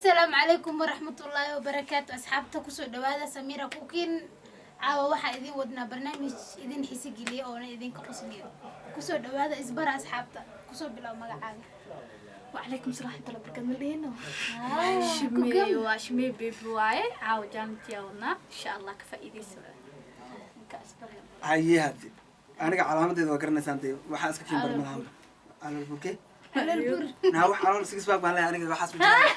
Asalaamu calaykum waraxmatullaahi wabarakaatu. Asxaabta, kusoo dhawaada Samira Cooking. Caawa waxaa idin wadnaa barnaamij idin xisi geliya oona idinka qosliya. Kusoo dhawaada. Isbara asxaabta, kusoo bilow magacaaga. وعليكم السلام ورحمة الله وبركاته. ملينا شمي وشمي baby waaye. Caawa challenge wadnaa, insha Allah ka faa'iidaysa ka asbaraya. Haye, hadde aniga calaamadeeda waa garanaysaan dee. Waxaa iska kiin bar malahanba calool burke. Calool bur. Naa, wax calool six pack baan leeyahay aniga, waxaas ma jiraan.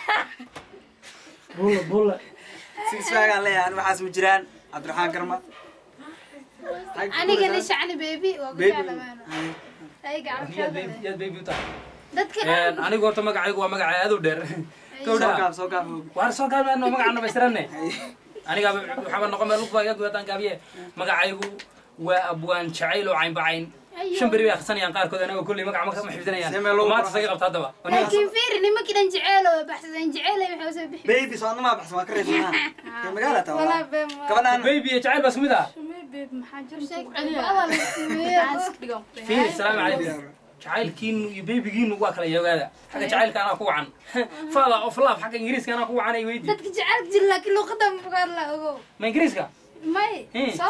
Bulla bulla. Six pack aan leeyahay ani, waxaas ma jiraan. Cabdiraxmaan Garma. Anigana Shacni baby waa ku baby. jeclamaano ayaga. Yaad baby, yaad baby u tahay. Dadka. Anigu horta magacaygu waa magaca aad u dheer. Soo Gawdhaha. gaab, soo gaab. Waar soo gaabno, magaca dhamaystirane. Aniga waxaaba noqon meel lug baa iga gudataan gaabiye. Magacaygu waa Abwaan Jacayl oo Caynbacayn. 5 beri bay akhrisanayaan qaarkood, anaga kolley magaca ma xifdinayaan. See meel loogu Maanta isaga qabta haddaba. Laakiin fiiri, nimankii dhan jeceel oo baxsadeen, jeceel waxay soo bixi. Baby soo adna maa baxsan, waa ka reesanaa kee magaala taa. Walaa been waa. Gabadhaan. Baby iyo jacayl baa isku mid ah. Shumee baby, maxaa jira? Sheeg, Ku celiya. ba'da la sameeyo. Iska dhigan. Fiiri, salaamu calaykum. Jacaylkiinu iyo babygiinu waa kala yogaada. Xagga jacaylka anaa ku wacan, father of love. Xagga Ingiriiska anaa ku wacan, ay weydi. Dadka jecelka jira, laakiin luqada mugaadla ogow. Ma Ingiriiska? May.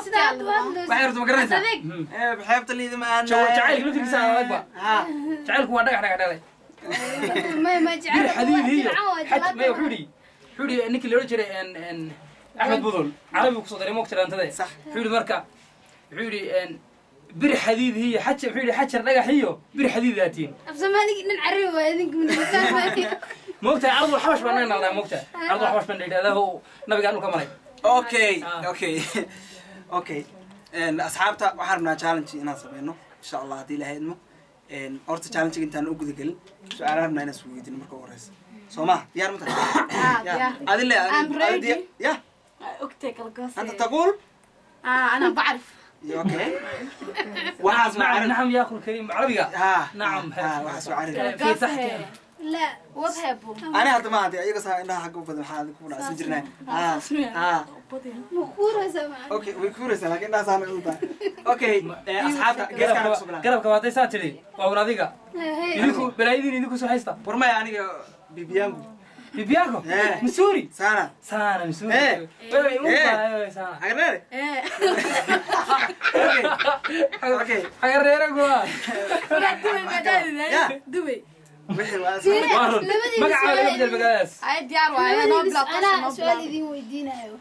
Sida hadda waad. Waxay rabta ma garanaysaa? Adeeg. Ee, xeebta liida ma aadna. Jacaylka laftirkiisa adag ba. Ha. Jacaylku waa dhagax dhagax dhalay. May, ma bir jecel. Xadiid iyo xaj may. Wuxuu yidhi ninkii la odhan jiray en Axmed Budul, carabi kusoo daray moogta dhaantada. Sax. Wuxuu yidhi marka, wuxuu yidhi bir xadiid iyo xajar. Wuxuu yidhi xajar dhagax iyo bir xadiidaatiin. Af Soomaaligi dhan carabi waa, idinka minifahmaayo. Moogtahay, ardul xabash baan naga naldaa. Moogtahay, ardul xabash baan la yidhahdaa oo nabigaan dhulka maray. Okay. Ah. Okay, asxaabta, waxaan rabnaa challenge inaan sameyno, insha Allah, haddii Ilahay idmo. Horta challenge intaan u guda gelin, su-aalaha rabnaa inaan isweydiino marka ugu horeysa. Soo maha? Diyaar ma tahay? Ah, diyaar. Adile. I'm ready. Ya. Ogtay kala goosay. أنت تقول. آه، أنا بعرف. Okay, waxaas ma نعم. carabi. نعم يا أخو الكريم، carabiga. Ha. نعم. Ha, waxaas waa carabi. في تحت. لا. وضحبوا. Ani hadda ma hadda iyaga saa indhaha xagga u badan, waxaa adiga ku dhacsan jirnaa. Ha ha. Makuuraysa macana. Okay, way kuuraysaa, laakiin indhaha saana u tahay. Okay, asxaabta, geeskaan kasoo bilaab. Garabka waatay saa tidhi, waa un adiga. Idinku balaayadiin idinku soo haysta. War maya, aniga bibiyangu. Bibiyaako. Eh. Missouri. Sana. Sana Missouri. Eh. Eh. Sana. Xagarneere. إيه. Okay. Xagareere guwa. دبي ما Ya. دبي. Wixii waa Waa run. Labadiina Magaca laga su'aal bedel magaaladaas. هاي ديار واي نو بلا. Anaa su-aal idin weydiinayo.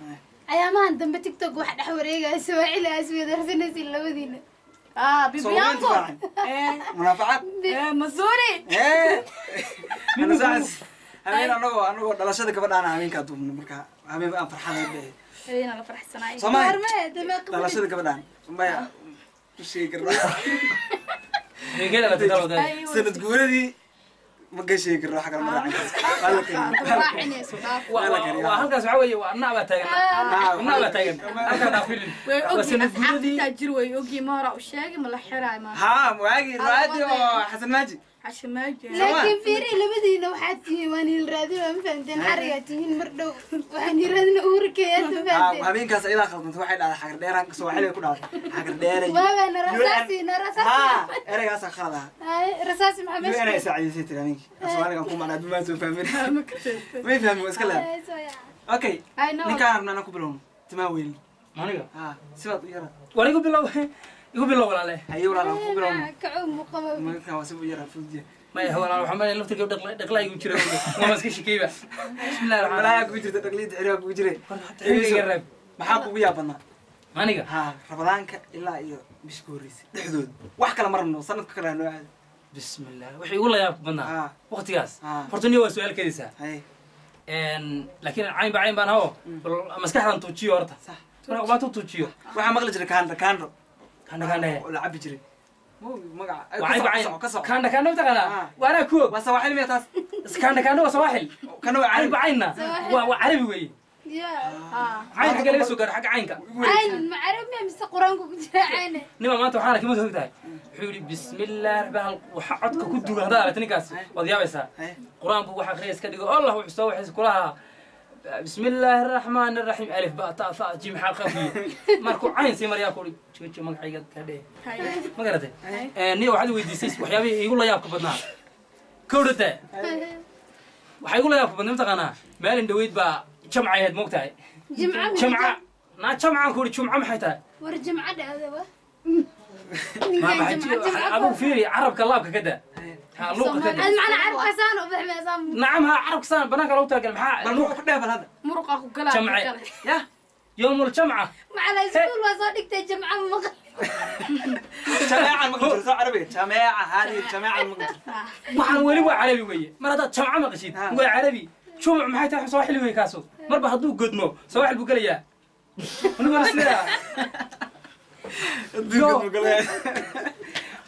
Ayaamahan dambe TikTok waxa dhex wareegaya Sawaaxili aa isweydaarsanaysiin labadiina. آه، بيبيانكو. إيه. Munaafacaad. إيه، مزوري. Eh, ana saas habeen anagoo dhalashada gabadhaan habeenkaa duubno, marka habeen aan farxadeed bay ahayd. هذينا لا فرح سنة. Soo mahay? Goormee damee? Dhalashada gabadhaan maya ku sheegi karna. Geela la tidalo. Sanad guuradii ma ka sheegi karno, waxa kale ma raacin karto. Waa la kariyo. راعيني سوداف. Waa halkaas, waxaa weeye waa anaa baa taagan, anaa baa taagan halkaa dhaafilin. way Waa ogyihiin sanad asxaabta guuradii. Taajir way ogyihiin, ma hora u sheegay, ma la xiraay ma. Haa, waagii raadi oo Xasan Maaji. Xashimaaji. Laakiin fiiri, labadiina waxaad tihiin waan idin raadin, waa ma fahamteen? Xarigaa tihiin, mar dhow waxaan idin raadin Uhuru Kenyatta, ma Haa. fahamteen? Habeenkaas ayadaa khaldantay, waxay dhahday xagar dheeraan Sooxili ku dhahday xagar dheeray. Waabaa na rasaasi na rasaasi. Haa, ereygaasaa khalad ahaa. Hay, rasaasi maxaa UN meesha ay saacidaysay tiri habeenkii af Soomaaligan ku macnaa dumaan soo fahmin, may fahmin, waa iska leedahay. Hay, soo yaa. Okay. I know. Ninkaan rabnaa inaan ku bilowno, timaa weyn. Aniga? Haa, sibaad u yaraa. War igu bilow, igu bilow walaale. Haye walaal, aan ku bilowno. Kacuu muuqaba. Markaan waa si u yaraa fududya. Maya walaal, waxaa malaya laftirka dhaqla igu jira, waa iska shikeyba. Bismillahi raxmaan. Malaayaa kugu jirta, dhaqliyada xiriyaa kugu jire. Xiriga reeb. Maxaa kugu yaab badnaa? Aniga? Haa, Rabadaanka ilaa iyo bisha ka horreysay dhexdooda, wax kale ma rabno, sanadka kale noo aado. Bismillah, wixii igu la yaabka badnaa waqtigaas? Ah. Horta niyo waa su-aal kedaysaa. Haye. Laakiin cayn ba cayn baan hawo, bal maskaxdan tuujiyo horta. Sax. Marka baatu tuujiyo. Waxaa maqli jiray kaandho kaandho. Kaandho kaandhe. Oo la cabi jiray. Magaca Waa cayn ba cayn. ka soco. Kaandha kaandhe mataqaanaa? Ah. Waa anaa ku og. Waa Sawaaxili miya taas? Kaandha kaandhe waa Sawaaxil. Kana waa Cayn carabi. Ba caynna waa carabi weeye. Ya. Cayn xagga laga soo gaaro, xagga caynka. Cayn ma carabi miya mise Qur-aanku ku jira cayne? Nima maanta waxaan arkay, ma og tahay, wuxuu yidhi bismillaah raxmaan, waxa codka ku dugan haddaad aragti ninkaas waad yaabaysaa. Haye. Qur-aan buu wax akhriya iska dhigo, Allah wuxuu soo waxay kulahaa bismillaahi araxmaani araxiim, alif ba ta fa jim xaa qafiye, markuu cayn sii maryaa kuhi joojo magacayga kadhe. Ma garatay? Niyo waxaad weydiisay waxyaabihii iigu la yaabka badnaa, kowdhata. Waxay igu leeyahay kubadna mataqaanaa maalin dhaweyd baa jamca ahayd, moogtahay? Jimca. Jamca naa, jamcaan ku uri, jumca maxay tahay? War jimca dhacdaba. Ma maxay adigu? Fiiri, carabka laabka ka daa, ha luuqa ka daa. Macna carabka saan u fahmay saan. Nacam, ha, carabka saan banaanka loogu talagalay maxaa? Bal muxuu ku dheh bal hadda? Muruqa ku galaa. Jamce. Ya. Yowmul jamca. Macala iskuul waa soo dhigtay, jimca maqal. Jameecan ma jirto soo carabiga, jameeca haadihi jameecan ma jirto. Waxaan weli waa carabi weeye. Mar haddaad jamco maqashid, waa carabi. Jumuc maxay tahay? Sawaaxili wey kaasu. Marba hadduu godmo sawaaxil buu gelayaa. Aniguna sidaa. Adduunka mugalaya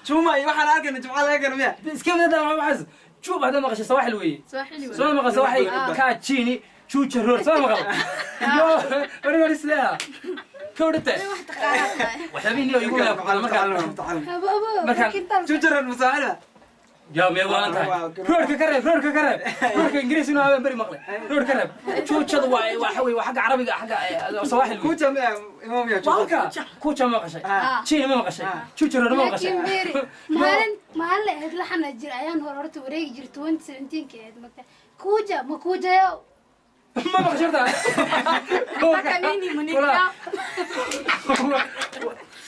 juma iyo waxaan arkayna jumca laga gano miya? Iska wadadaa waxaas. Juub haddaad maqashid sawaaxil weeye. Swahili. Soo maqal sawaaxil kaa jiini juuja roor soo maqal yo aniguna sidaa kawdhata waxyaabihii niyo igu leeyahay markaa. Markaan- Jujaran masaaxila. Yaa mee waalan tahay? Roorka ka reeb, roorka ka reeb, roorka ingiriis inuu habeen beri maqlay. Roor ka reeb, juujada waa waxa weeye, waa xagga carabiga, xagga sawaaxil wey. Kuja miya imaam ya? Waa halka kuja ma maqashay, jiini ma maqashay, juuja roor ma maqashay. Laakiin beeri maalin maalin la ahayd laxana jir ayaan hore horta wareegi jir 2017 ka ahayd magta kuja ma kujayo. Ma maqashay horta? Nataka nini Monica?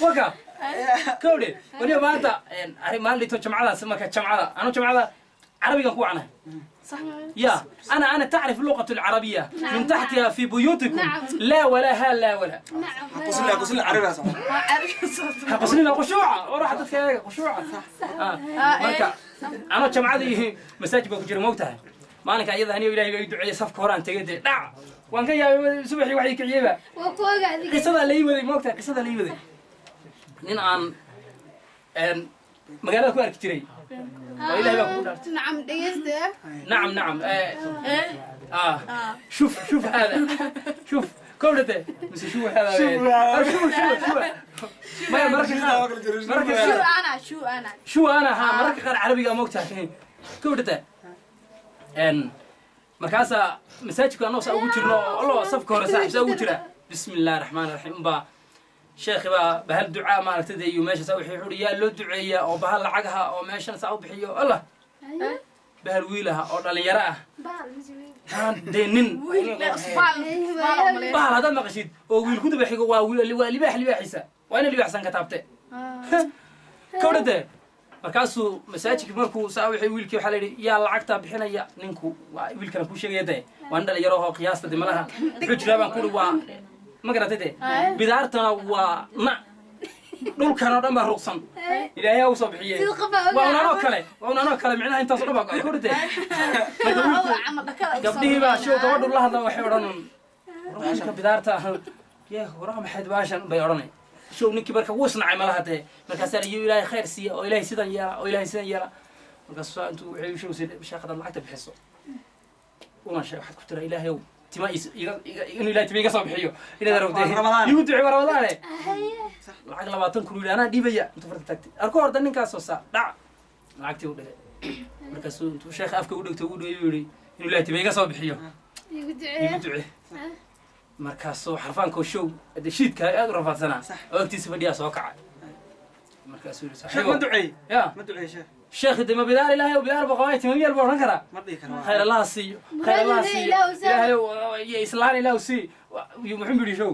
Waka kawdhe waliba maanta arrin maalin dhito jamcadaas. Marka jamcada anu jamcada carabigan ku wacnahay. يا أنا أنا تعرف اللغة العربية من تحتها في بيوتكم. نعم. لا ولا ها لا ولا. Nacam. Qusla qusla carabiga soo. قصلنا قشوعة وراح dadka qushuuca. Marka anoo jamcadii masaajid baa ku jira, moogtahay, maalinka iyada aniyo ilaahay baa ii duceeyay. Safka horaan tegay dee, dhac waan ka yaabay subaxii waxay kiciyeyba. Waa ku oga adiga. Qisadaa la ii waday, moogtahay, qisadaa la ii waday nin aan magaalada ku arki jiray oo ilaahay baa kugu dhaartay. Nacam, dhegeysta. نعم نعم، آه شوف شوف هذا، شوف كولته بس، شوف هذا. شوف هذا. شوف شوف شوف ما مركز مركز. شو انا شو انا؟ شو انا ها mararka qaar carabiga moogtahay kowdhata n markaasaa masaajidka anoo saa ugu jirno allo safka hore saaxiib saa ugu jira, bismi illahi raxmaan raxiim, baa sheekhi baa bahal ducaa maaragtay dee, iyo meesha saa wuxuu yaa loo duceeyaa oo bahal lacagaha oo meeshan saa u bixiyo allah bahal wiilaha oo dhalinyaro ah. Bahal mise wiil? Haan dee nin. Wiil Bahal haddaad maqashid oo wiil ku daba xigo, waa wiil, waa libaax, libaaxiisa waa ina libaaxsan ka taabte kawdhade. Markaasuu masaajidka markuu saa wixii wiilkii waxaa la yidhi yaa lacagtaa bixinaya. Ninku waa wiilkana kuu sheegaya dee, waa nin dhalinyaro oo qiyaasta de malaha wuxuu jiraa baan kuri, waa ma garatay de, bidaartana waa na dhulkan oo dhan baa ruqsan ilaahay ha usoo bixiye. Sida qof aa ogaa. Waa un anoo kale, waa un anoo kale, micnaha intaas oo dhan baa kawdhade. Marka wiilku gabdhihii baa show gabadhu la hadla waxay odhan warka bidaarta yee waraa maxayd baashan bay odhanay show. Ninkii marka wuu isnacay malaha dee. Markaasaa la yii ilaahay khayr siiya oo ilaahay sidan yeela oo ilaahay sidan yeela. Markaasuu intuu wuxuu show sii sheekh hadaad lacagta bixiso una sheeg waxaad ku tira ilaahayow tima inuu ilaahay tima iga soo bixiyo inaad rabtay. Waa Ramadaan. Igu ducey, waa ramadaane. Haye. Lacag 20,000 yidhi anaa dhiibaya intuu farta taagtay arko horta ninkaasoo saa dhac lacagtii u dhigay. Markaasuu intuu sheekha afka u dhigto ugu dhigay yuu yidhi inuu ilaahay tima iga soo bixiyo. Igu igu duceeya. Duce markaasuu xarfaankoo show de shiidka aad u rafaadsanaa oo agtiisa fadhiyaa soo kacay. Markaasuu yidhi sheekh ma saaxiibow duceey? Ya. Ma duceey sheekh? Sheekhi de ma bidaar ilaahay bidaar boqomay timamiyal buu odhan karaa. Ma dhihi karo. Khayr allaha siiyo, khayr allaha Muraadina siiyo. Ilaahu saar. Ilaahay iyo islaan ilaahu sii iyo muxuu yidhi show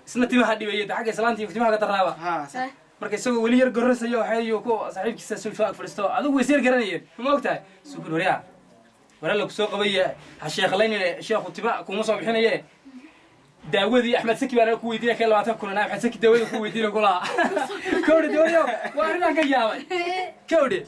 isna timaha dhibaya de xagga islaanta iyo timaha ka daraaba. Ha, sax. Marka isagoo weli yar gororsayo waxay ku saaxiibkiisa soo soo ag fadhiisto adigu way sir garanayeen ma ogtahay sukun waryaa wara la kusoo qabaya ha sheekhlaynine sheekhu tima kuma soo bixinaye daawadii Axmed Saki baan ku weydiinaya kee 20,000 ana Axmed Saki daawadii ku weydiinaya kulaha kawdhe dawadiyo. Waa arrin aan ka yaabay kawdhe.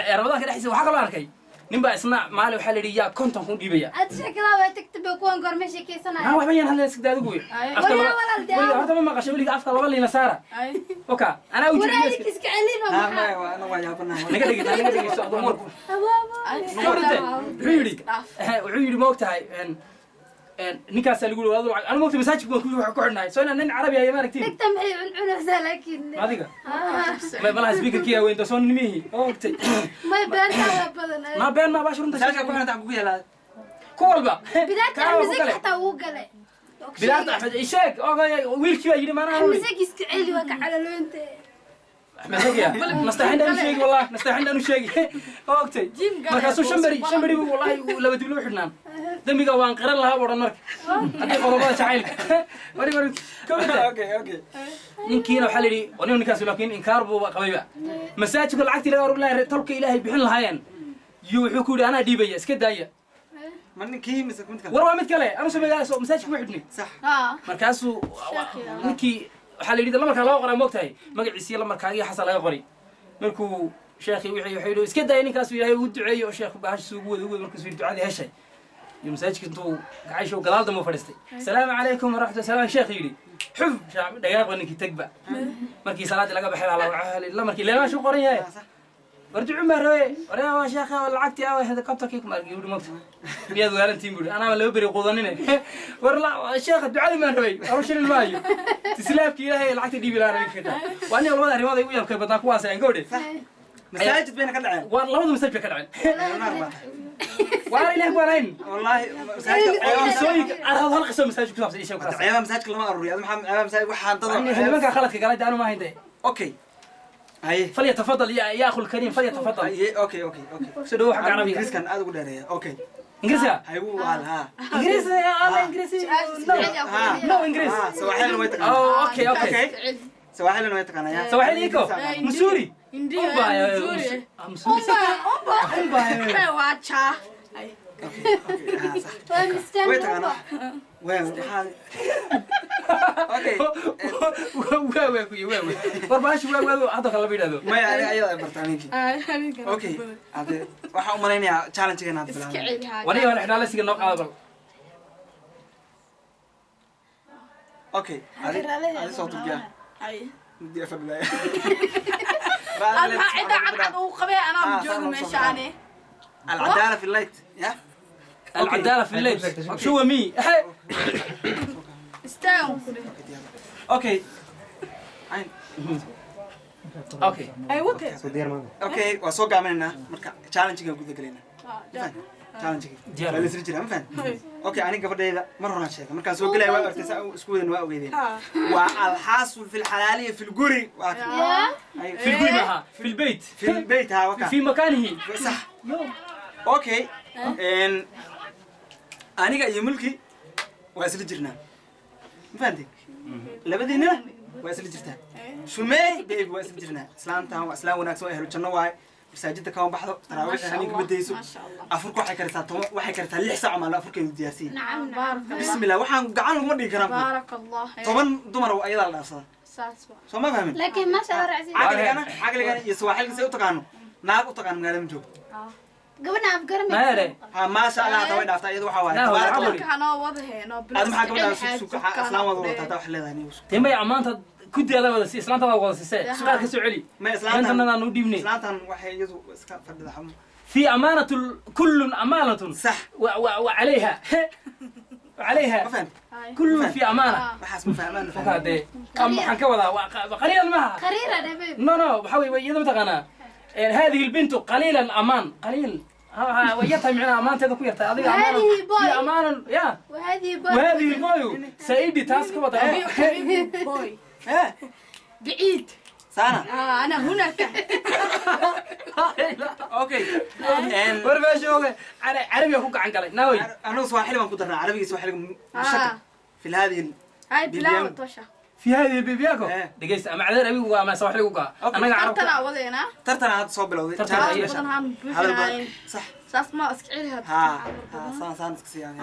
Ee ramadaanka dhexdiisa waxaa kaloo arkay nin baa isna maalin waxaa la yidhi yaa 50,000 dhiibaya. Aad sheekadaa waa tagta bay kuwan goorma sheekaysanaya. Maxaa waxba yaan hadlaya iska adigu wey. Afka Wariyaa walaal dee. Weliga horta ma maqashay weliga afka laba liina saara oka anaa u War jecel. adinka iska celin oo ha maxaa maya waa ana waa yaabanahay. Naga dhegeysa, naga dhegeyso adoo marku Abaabo. gabadha wuxuu yidhi ma ogtahay ninkaasaa lagu yidhi lacag anu mogtahay masaajidka baan ku xidhnahay soo inaan nin carabi ayaa ma aragtiin. Dhegta maxay cuncunaysaa laakiin? Adiga malaha speakerkii weyn soo nimihi oo ogtay. May beentaa waa badan. Ma been ma baash runta. Masaajidka ku xidhan kugu yaalaa. Ku walba. Bidaarta Kaa waa ku Axmed Zaki kale. xataa wuu galay. Bidaarta Axmed isheeg okay wiilkii baa yidhi maanaha Axmed Zaki iska celi, waa ka calaloonta. Axmed Zakiya nasteexin dhan u sheegi, wallah nasteexin dhan u sheegi, ogtay. Markaasuu 5 beri 5 beri buu wallahi uu laba dib loo xidhnaan. Dembiga waan qiran lahaa buu odhan. Marka haddii qodobada jacaylka wari wari kowda. Okay. Ninkiina waxaa la yidhi waa nin ninkaas, laakiin inkaar buuba qabayba. Masaajidka lacagtii laga oran lahaa tolka Ilaahay bixin lahaayeen iyo wuxuu ku yidhi anaa dhiibaya, iska daaya. Ma ninkii mise mid kale? War waa mid kale, anu sameeyaa masaajidka kuma xidhni. Sax. Markaasuu ninkii waxaa la yidhi lamarkaa laga qoraa, moogtahay, magaciisiyo lamarkaagii xasan laga qoray. Markuu sheekhi wixii wuxuu yidhi iska daaya ninkaasu, Ilaahay ugu duceeyo oo sheekhu bahashiisu ugu wada ugu wada. Markaasuu yidhi ducadii heshay iyo masaajidka intuu gacayshow gadaal dambe fadhiistay, "Salaamu calaykum waraxmatu salaam," sheekh yidhi. Xuf dhagaaqba ninkii tagba. Markii salaaddii laga baxay baa la lamarkii leemaashu qoran yahay. War ducu maa rabe, waryaa waa sheekha lacagtii awa kabtarkii kuma argi yidhi. Mogta miyaad waalantiin buuri, anaaba 2 beri qudanine. War la sheekha ducadii maan rabay, aru shilin maayo, islaamki Ilaahay lacagta dhiibi lahaa rabay ka. Waa nin labada arrimood ay ugu yaabkay badnaa kuwaas aan gawdhe. Masaajid bayna ka dhaceen. Waa labada masaajid bay ka dhaceen. Naar baa tahay. Waana Ilaah baan hayn. Wallaahi masaajidka Qisooyinka arhad hal qiso masaajid ku saabsan isha ku saabsan. Ceebaha masaajidka lama aruuriyo. Adi maxaa ceebaha masaajid waxaan dada? Nimankaa khaladka galay daanu maahayn de. Okay, haye. فليتفضل يا اخو الكريم، فليتفضل. Haye, okay. Soo dhawo xagga carabiga. Ingiriiskan aad ugu dheereeya, okay. Ingiriisiga. Haygu waal ha. Ingiriis ya Allah, ingiriisi no. No ingiriis. Ha, Sawaaxilina way taqaanaa. Oh, okay. Okay, Sawaaxilina way taqaanaa ya. Sawaaxili iko Msuri. Hindiya. Umba. Mzuri. Msuri Umba. Umba. Waa jaa. Okay, ha, sax. Waa mistaan. Way taqaanaa way waxaa, okay. Waa waa kuyi waa waa war baashi waa waa hadda kale lama yidhahdo. Maya, aniga ayada ay bartaa ninkii. Okay, hade waxaan u malaynayaa challenge-gan hadda Iska bilaabnay. celi haa. Waniga waan xidhaalasiga noo qaada bal. Okay, adi soo turkiya. Ay. Mugdi afar bilaaya. Aad maxaa cidda cadcad uu qabee, anaa Ah, joogo saan meeshaane. العدالة في الليت يا العدالة في الليل شو مي Istaagan ku dheh. Okay عين. Okay. Ay wate. Okay, waa soo gaaminaynaa marka challenge-ga guda galaynaa. Challenge-ga Diyaar. waa la isla jiraa, ma fahan? Okay, aniga gabadhayda mar horaan sheegay markaan soo gelaya, waa artay saa isku wadan, waa ogeydeen, waa alxaasul fi lxalaaliya fi lguri waa kan. Yaa. Ay, في البيت معها في البيت. في البيت ها waka. في مكانه. صح, okay. Aniga iyo Mulki waa isla jirnaa, ma fahantay? Labadiinana waa isla jirtaa. Shumey baby waa isla jirnaa. Islaantan waa islaan wanaagsan, waa ehlu janno waaye. Masaajidda kama baxdo, taraawiixda habeenka ma dayso. Maasha Allah. Afurka waxay karisaa 10, waxay karisaa 6 saac maalin afurkeedu diyaarsiin. Nacam nacam. Baarak Allah. Bismillah, waxaan gacan laguma dhigi karaan. Baarak Allah. 10 dumar oo ayadaa la dhaafsada. Saas waa. Soo ma fahmin? Laakiin maasha Allah racsi. Caqligana iyo sawaaxilka say u taqaano, naag u taqaano magaalada ma joogto. Gabadha afgaran. ما هذا؟ Ha, maasha Allah, hataa way dhaaftaa iyadu. Waxaa waaye Naa, tabaarak Allah. caburi. Marka hanoo wada heeno. Aad maxaa gabadha suuqa islaan wada wadataa taa wax leedahay niyo? Timay amaanta kudeeda wada si islaantada wada siisay suqaar ka soo celi. Ma islaantan intanadaan u dhiibnay. Islaantan waxay iyadu iska fadhida xamu. في أمانة، كل أمانة. Sax. وعليها وعليها. Ma fahamtay? كل في أمانة. Waxaas ma fahmaan. هذا أم حنكوذا قليلا معها. Qariira dhabe. No no, waxaa weeye iyada mataqaanaa هذه البنت قليلا أمان قليل ها ويرتها معنا أمانteeda ku yartahay adiga أمان. وهذه boy. في أمان يا. وهذه boy. وهذه boy سيدي تاس كودا. Boy. Eh. بعيد. Saana. آه أنا هناك. Okay. War meesha oge carabiga ku gacan galay naawey. Anagu Sawaaxili baan ku darnaa, carabiga Sawaaxiliga mushakal fi hadihi. هاي بلاوة توشة. في هذه البيبياكو Eh. dhegeysta ama cadeer abigu ama sawaaxiligu gaa Okay. annaga carabka. Tartana wadeena. Tartan aad soo bilowday. Tartan Challenge ayaa. meesha. Badan haan Hadal badan. buuxinaayeen. Sax. Saas ma iska celi had. Ha ha, saan saan iska siiyaan.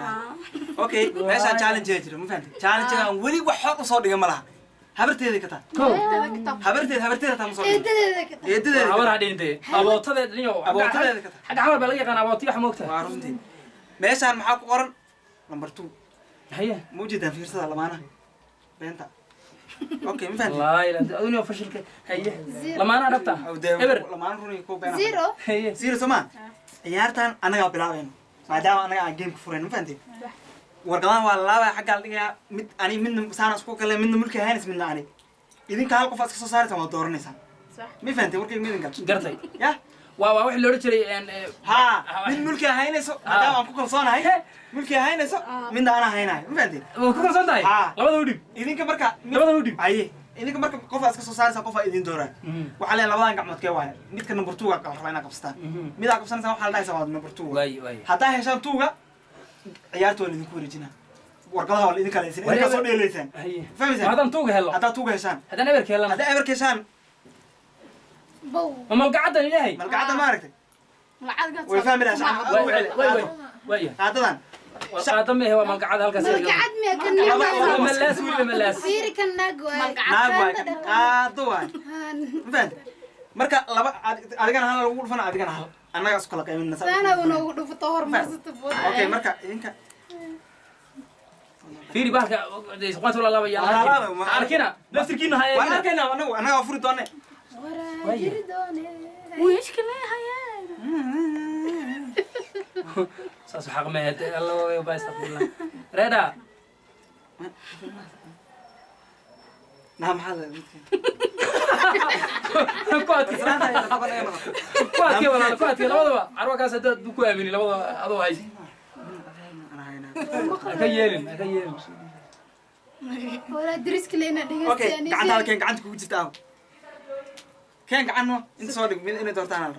Okay, meeshaan challenge ayaa jira, ma fahamtay? Challenge aan weli wax xor usoo dhigay ma laha. Habarteeda ka taa. Kow. Habarteeda taa ma soo dhigin. Eedadeeda ka tahay. Eedadeeda. Habar ha dhintay abootadeed niyo. Abootadeeda ka tahay. Xagga xamar baa laga yaqaan abooti wax moogta. Waa runtii. Meeshaan maxaa ku qoran? Number 2. Haye. Ma ujeedaan? Fiirsada lamaanaha beenta. Okay, ma fahamtay? Laa ilaaha adduunyo fashilka haye lamaanaha dhabta. Aw, dee, eber. Lamaan run iyo kuwa beena. Zero. Haye. Zero soo maa ciyaartan annagaa bilaabayno maadaama annaga aan gameka furayno, ma fahamtay? Warqadahan waa la laabaya, xaggaa la dhigayaa. Mid ani, midna saana isku kale, midna Mulki ahaanays, midna ani. Idinka hal qof aad iska soo saaraysaan, waa dooranaysaan. Sax. Ma fahamtay warkayga midinka? Gartay. Ya. Waa wixii la odhan jiray Ha, mid Mulki ahaynayso maadaama aan ku kalsoonahay Mulki ahaynayso, midna anaa haynayo, ma fahamtay? Waa ku kalsoon tahay. Ha. Labada u dhib. Idinka marka Labada u dhib. Aye. Idinka marka qofaa iska soo saaraysa, qofaa idin dooraa. Waxaa leeyahay labadan gacmood kee waaye? Midka number two ga la rabaa inaad qabsataan. Midaa qabsanaysaa waxaa la dhahaysaa waa number two. Waay waay. Haddaa heshaan two-ga, ciyaarta waa laidinku wareejinaa, warqadaha waa laidin kala haysan, idinkaa soo dheelaysaan. Haye. Fahmaysaa? Haddaan two-ga helo? Haddaa two-ga heshaan. Haddaan eberka helana? Haddaa eberka heshaan. Bow. Ma malgacaddan ilaahay? Malgacadda ma aragtay? Way fahmi lahaa shacabka. Waay waay waay waay. Qaadadan. War qaada mehe, waa malgacad halkaas. Malgacad miya kan? Waa malaas weliba, malaas. Fiiri, kan naag waay. Naag waay, qaado waay. Ma fahamtay? Marka laba adigana hal lagu dhufana, adigana hal, annagaa isku kala qaybinna. Saana unoogu dhufato horumarsata. Okay, marka idinka Fiiri bahalka qaat wala laba. Waa laabaya, arkina laftirkiina ha waan eegina. Arkaynaa anagu, annagaa furi doone. Waraa jiri doone. Wiishka leehayaa. Saas xaq mehe. Alla baa, astaqfirullah, reeda. Naa maxaa la midka Ku adkay, ku adkay walaal, ku adkay labadaba. Carwa kaas haddaad ku aamini labadaba adoo haysi, haka yeelin, haka yeelin. Walaa deriska leena. Okay. Dhegeystayaal. Gacantaada keen, gacanta kugu jirta. Aw, keen gacan no, inta soo dhig, mid inay doortaan al.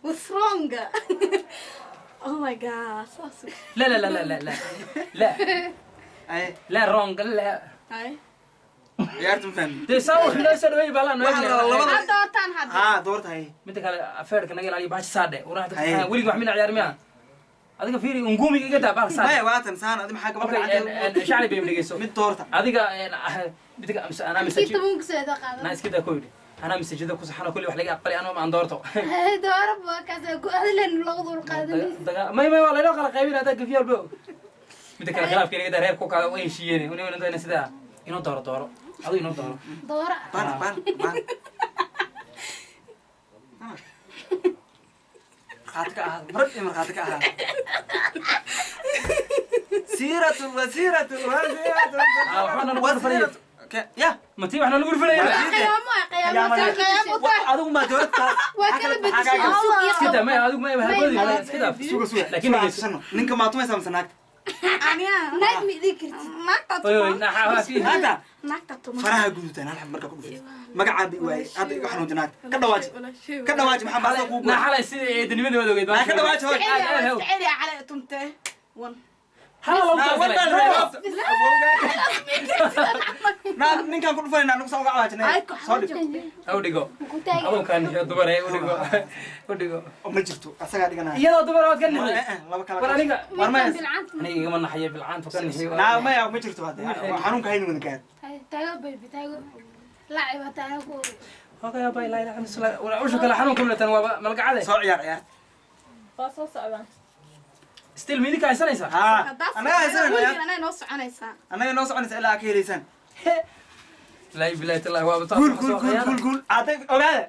What's wrong? Oh my God. Saas. لا لا لا لا لا لا لا. Ay. لا, wrong, لا. Hay. Ciyaarta ma fahmin. Dee saa wuxuu noo soo dhaweey baalaan. Waxaa la rabaa labada. Ha doortaan hadda. Haa, doorta hay. Midda kale, afeerka naga ilaaliyo bahashi saadhe waraha. Haye. Dadka weliga wax mina ciyaar miya? Adiga fiiri, ungumiga iga daa bahalka saadhe. Maya, waatan saan adi maxaa gabadha Okay. gacanta Shacli bay dhegeyso. Mid doorta. Adiga midda anaa Kii masajid tobanku soo qaada. Naa iska daa koydi, anaa masajida ku saxano kulli wax laga aqbalay, anoo aan doorto. Dooro kaas ku adlen lagu dul qaadanaysa. May may, waa laynoo kala qaybin haddaa gafiya walba. Midda kale, khilaafka inaga daa, reer ku kala way heshiiyeen wani sidaa inoo dooro, dooro adigu, inoo dooro. Dooro. Bana bana bana, markhaati ka ahaada, marag iyo markhaati ka ahaada. Siiratu wasiiratu wasiiratu. Ah, waxaana lagu fadhiya. Ya. Mati waxna lagu rifalaya. Qiyaamo ah, qiyaamo. Qiyaamo tahay. Adigu ma dowladta? Waa kala bedeshay. Iska daa, may adigu may habadi, iska daa. Suga, suga. Laakiin Suga, dhegeyso. sano. Ninka maa tumaysaa mise naagta? Aniga. Naag ma idin kartid. Naagta Oy oy. tuma. Naxa fi. Naagta. Naagta tuma. Faraha guduutan hal xab markaa ku dhuftay magacaa bi waayey. Hadda iga xanuunta naagta. Ka dhawaaji, ka dhawaaji, maxaa baasta kugu Na goy? Xalay sida eedanimadii waad ogeyd. Naa ka dhawaaji, hoy. Celiya cali tumte. One. Hala lagu Naa war baa la talagalay. rabaa. Naa ninkaan ku dhufanayna anagu saa uga cawaajinay. Ay, ku Soo dhig. U dhigo. Ku taagi. Adoo kaa nixiyo dumar ee, u dhigo, u dhigo. Ma jirto, asagaa dhiganaya. Iyadoo dumar waad ka nixi. Eh, eh, laba kala. War aniga war maya. Bilcaanta. Aniga igama naxayo bilcaantu ka nixi. Naa maya, ma jirto hadda. Xanuunka hayni wada gaar. Taago baby, taago. Lacib hataa ku. Okay, abay, laa ilaaha illa Allah. Usha kale xanuunka milatan waaba malgacade. Soo ciyaar ciyaar. Waa soo socdaan. Still miidinka haysanaysaa? Haa, annagaa haysanayna ciyaar. Anaa noo soconaysaa. Annaga noo soconaysa ilaa aad ka helaysaan. Laa bilaahi tallahi, waaba taas. Guul, guul, guul, guul, guul. Hadday ogaada,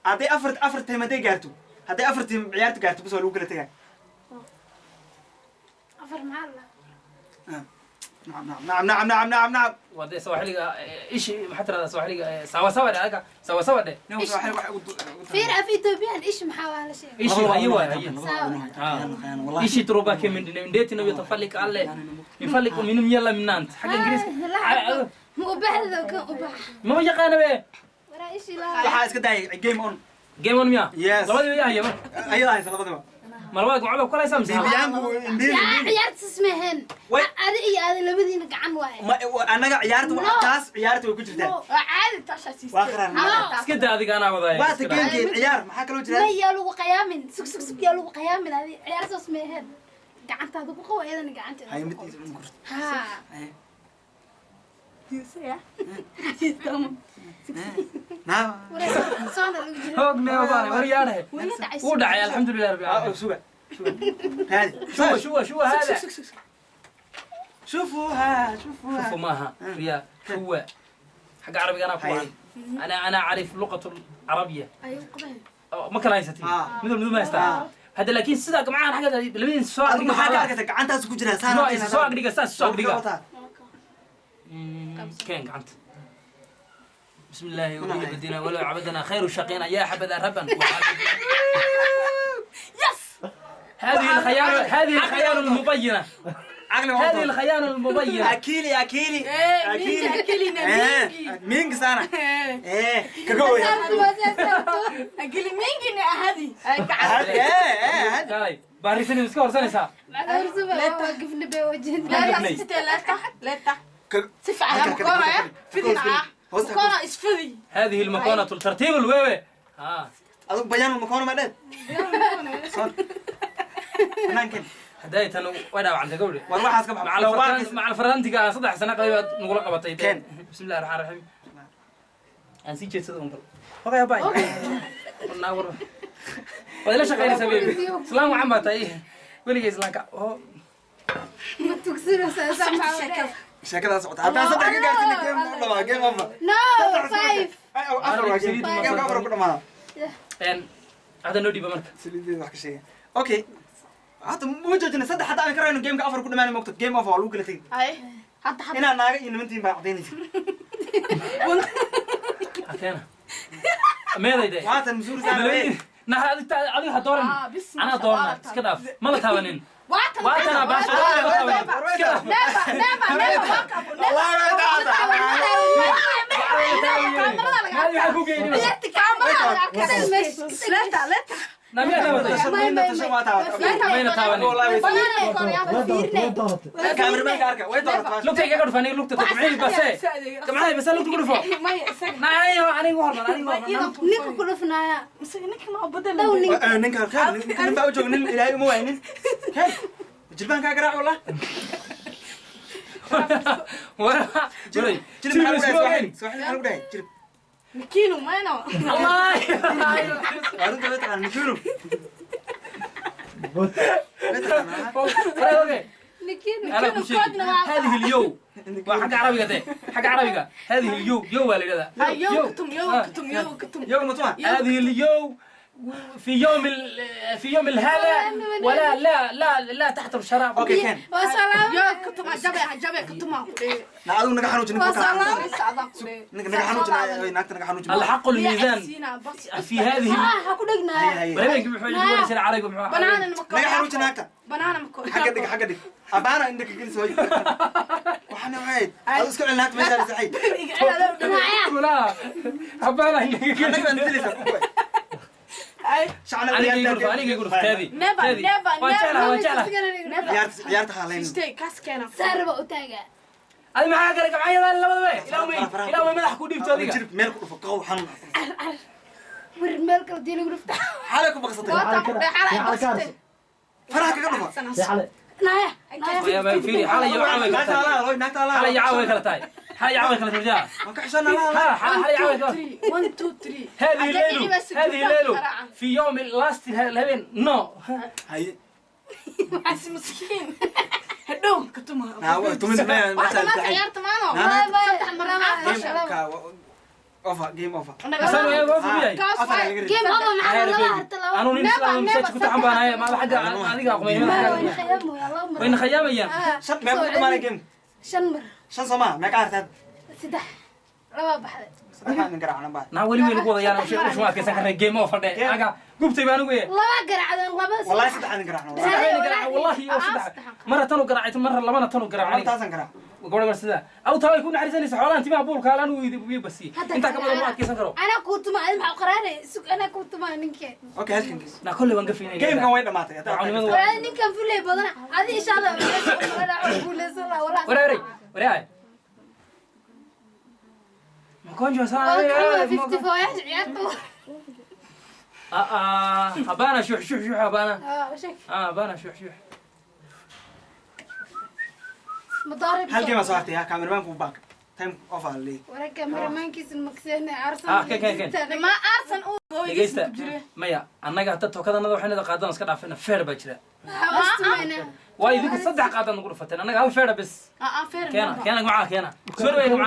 hadday afar team hadday gaarto, hadday afar team ciyaartu gaarto, bas waa lagu kala tegaa. Afar maxaa la? Nacam, nacam, nacam, nacam, nacam, nacam. Waa dee sawaaxiliga ishi, maxaa tirahdaa sawaaxiliga? Sawa sawa dhe, adiga sawa sawa dhe. Nin wax ugu Fiir, af Ethiopian ish maxaa waa la sheegay? Ishi haye waay, haye. Ishi turuba ke mindine indeti nabi tafalik alle mifalik minum yalla minant xagga ingiriiska. Ma ubaxda kan ubax. Mama yaqaana be. Waraa ishi la. Waxaa iska daayay game on. Game on miya? Yes. Labadii yaa haya marka. Ayadaa haysa labadiba. Ma labada gacmood ku kalaysaa mise? Bibiyaanku imbiili. Yaa ciyaarta sismehen. Way- Adi iyo adi labadiina gacan waaye. Ma annaga ciyaarta No. taas ciyaarta way ku jirtaa. Waa caadi taashaa siistay. Waa qaraar. Iska daa adiga, anaa wadaaya. Waata gamekeen ciyaar, maxaa kaloo jira? Ma yaa lagu qiyaamin. Sug sug sug, yaa lagu qiyaamin adi. Ciyaarta sismehen. Gacantaada ku qawo, iyadana gacanteeda. Hay Ku mid qawo. isu gurto. Ha. Hay. Ya. Naa. Waraa soona lagu jira. Hoog ne obaane war yaadhe. Wuu dhacay. Wuu dhacay, alxamdulilah rabbil Ah, caalamiin. suga suga, raadi. Shuwa shuwa shuwa hada. شوفوها شوفوها. شوفوا maaha riyaa shuwa xagga carabiga anaa ku Hay. wacan, ana acrif luqat alcarabiya. Ayuu qabay. Ma kala haysatin? Ah. Mid walba mid ma haystaa hadda, laakiin sidaa gamcahan xagga labadiin soo adigu agdhiga. Maxaa ka arkaysa? Gacantaas ku jira saan. No, is soo agdhiga, saas soo agdhiga. Keen gacanta. بسم الله وبه بدينا ولو عبدنا خير شقينا يا حبذا ربا. Yes, هذه الخيال، هذه الخيال المبينة. Caqli waa هذه الخيانة المبينة. Akili, akili. Eh, mingi, akili na mingi. Mingi sana. Eh, kagoy. Akili mingi ni ahadi. Ay gacan. Ahadi, eh, eh, ahadi. Kaalay baarisan iska horsanaysaa. Leeta sitee leeta leeta. Si fiican makoonaya. Fidina ah. Makoona isfidi. هذه المكونة الترتيب الويوي ها. Adug bayaan makoona ma dheed. Son. Banaankan. هداية way dhaawacantay gabadhi. War waxaas ka bax. مع الفران مع الفرانtiga aan 3 sano qabay baad nagula qabatay. Keen. بسم الله الرحمن الرحيم aan sii jeedsada un bal okay bye naa war waad ila shaqaynaysaa baby, islaan wacan baa tahay weligay islaanka oo. Ma tugsinaysaa? Sheekadaas socota. Haddaan saddex ka gaarsin, game u dhamaa, game over. No, five. Ay, afar waa game. Game afar ku dhamaada. Hadda noo dhiiba marka. Saliideeda wax ka sheegay. Okay. Hadda ma joojina saddex hadda aan ka rayno gameka afar ku dhamaanay mogto game over waa lagu kala tegay. Ay. Hadda hadda. Inaa naaga iyo nimantiin baa cadaynaysa. Ateena meeday de. Waatan masuur saan. Naha adiga ha dooran. Ah, bis. Anaa doorana, iska dhaaf, ma la taabanin. Waatan. Waatana baasha ma la taabanin, iska dhaaf. Never, never, never. Waa kabo. Wallahi way taata. Maadi waxaa ku geeyni. Leeta leeta. Na miyaa taabatay? Mayna taabanin. Cameraman arka way dooratay. Lugta igaga dhufo aniga, lugta gamcihii base, gamcahay base lugta ku dhufo. Maya isaga. Na aniga aniga hormar aniga hormar. Ninka ku dhufnaaya. Isaga ninka ma bedel. Dhow ninka. Ninka kheer nin baa u jooga, nin ilaahay uma waynin. Kheer jilbaan kaa garaac wallah. War waray. Jilib maxaa lagu dhahay? Sooxili maxaa lagu dhahay jilib? Mikinu mayno. Allah. Waa runta, way taqaan mikinu, way taqaanaa. Okay. Ninkii. أنا كل شيء هذه اليو حق عربية ده حق عربية هذه اليو يو ولا لا؟ Yo kutum yo kutum yo kutum. Yow matuma. هذه اليو في يوم في يوم الهذا ولا لا لا لا تحضر شراب. Okay, ken. Waa salaam. Yo kutum jabe jabe kutum aan ku dhee. Na adigu naga xanuujin ninka. Waa salaam. Ninka naga xanuujin, naagta naga xanuujin. الحق الميزان في هذه. Ah, ha ku dhegnaaya. Haye, haye. ولكن بحول يقول سنة عربي. Banaana ma Naga xanuujin naagta. Banaana ma Xagga dhig, xagga dhig, abaana indha ka gelis hooy. Waxaana waxayd adigu iska celin naagta meeshaa saxay. لا حبانا. Annaga baan dilaysaa ku kuwa shacna. أنا يقول أنا يقول هذه. Never, never, never. وان Ciyaarta ciyaarta haalayn. Stay kaas keena. Saarba u taagaa. هذه معاك قال معي لا لا لا الى وين الى وين مدح ku dhiibto adiga. Jilib meel ku dhufo qaw xanuun. War meel kale dii lagu dhufta. Xalay ku baqsatay. Waatan ku dhee xalay baqsatay. Faraha kaga dhufa. Naaya naaya. يا ما في حالي يا عاوي. Naagta alaha hooy, naagta alaha. حالي يا عاوي kala tahay, حالي يا عاوي kala tahay. Waan ka xishoonaa alaha. ها حالي يا عاوي kala. 1 2 3. هذه الليل هذه الليل في يوم لاست الهبين نو. Haye. As miskiin. Hadhow kutuma. Naa waa tumis maya. Waxa maanta ciyaarta maano. Saddex mar. Gameka over, game over. أصلاً يا وافو بيay. Kaas Afar waay. laga rido. Game over maxaa laba harta laba. anu nin islaam masaajid ku taxan baan ahay ma xagga adiga Waa aqmayna. wayna khayaamoya laba mar. Wayna khayaamayaan. Ah, Shan meeqa ku dhamaanay game? Shan mar. Shan soo maaha? Meeqa hartaad? Saddex, laba baxday. Saddexaan nin garaacna baa. Naa weli weynu ku wadayaan ushu adkaysan karnay game over dhe aga gubtay baan ugu yeer. Laba garacdeen laba. Wallahi saddexaan nin garaacna. Saddex weyna garaaca wallahi iyo saddex marra tanu garaacay, marra labana tanu garaacay. Intaasan garaac. Gabadha gar sida aw taa way ku naxariisanaysa xoolahan timaha buulka alaan uu basi intaa ka badan ma adkaysan karo. Anaa kuu tuma adi maxaa qaraanay sug anaa kuu tuma ninkee. Okay, halkan gees. Naa kolley waan gafaynay. Gamekan way dhamaatay. Cawnimadu Walaal ninkan fulay badana adi insha Allah meesha u malaa guuleysan lahaa walaa. Wareeray wareeray makonjo Waa saa kama 54 yaasha ciyaarta. habana shuux shuux shuux habana. Ah, sheeg. Habana shuux shuux. Madaarib. Hal game baa soo hartay ya cameramanku back time off aa leeyahay. Wara kameramaankiisa makseen arsan. Ah, ken, ken, ken. Ma arsan uu Dhegeysta maya annaga hadda tookadanada waxaynada qaadaan iska dhaafayna feer baa jira. Waxaa Waa idinku saddex qaadaan nagu dhufateen, annaga hal feera bes. Ah ah feer. Keena keena macaa keena soo dhaweey macaa.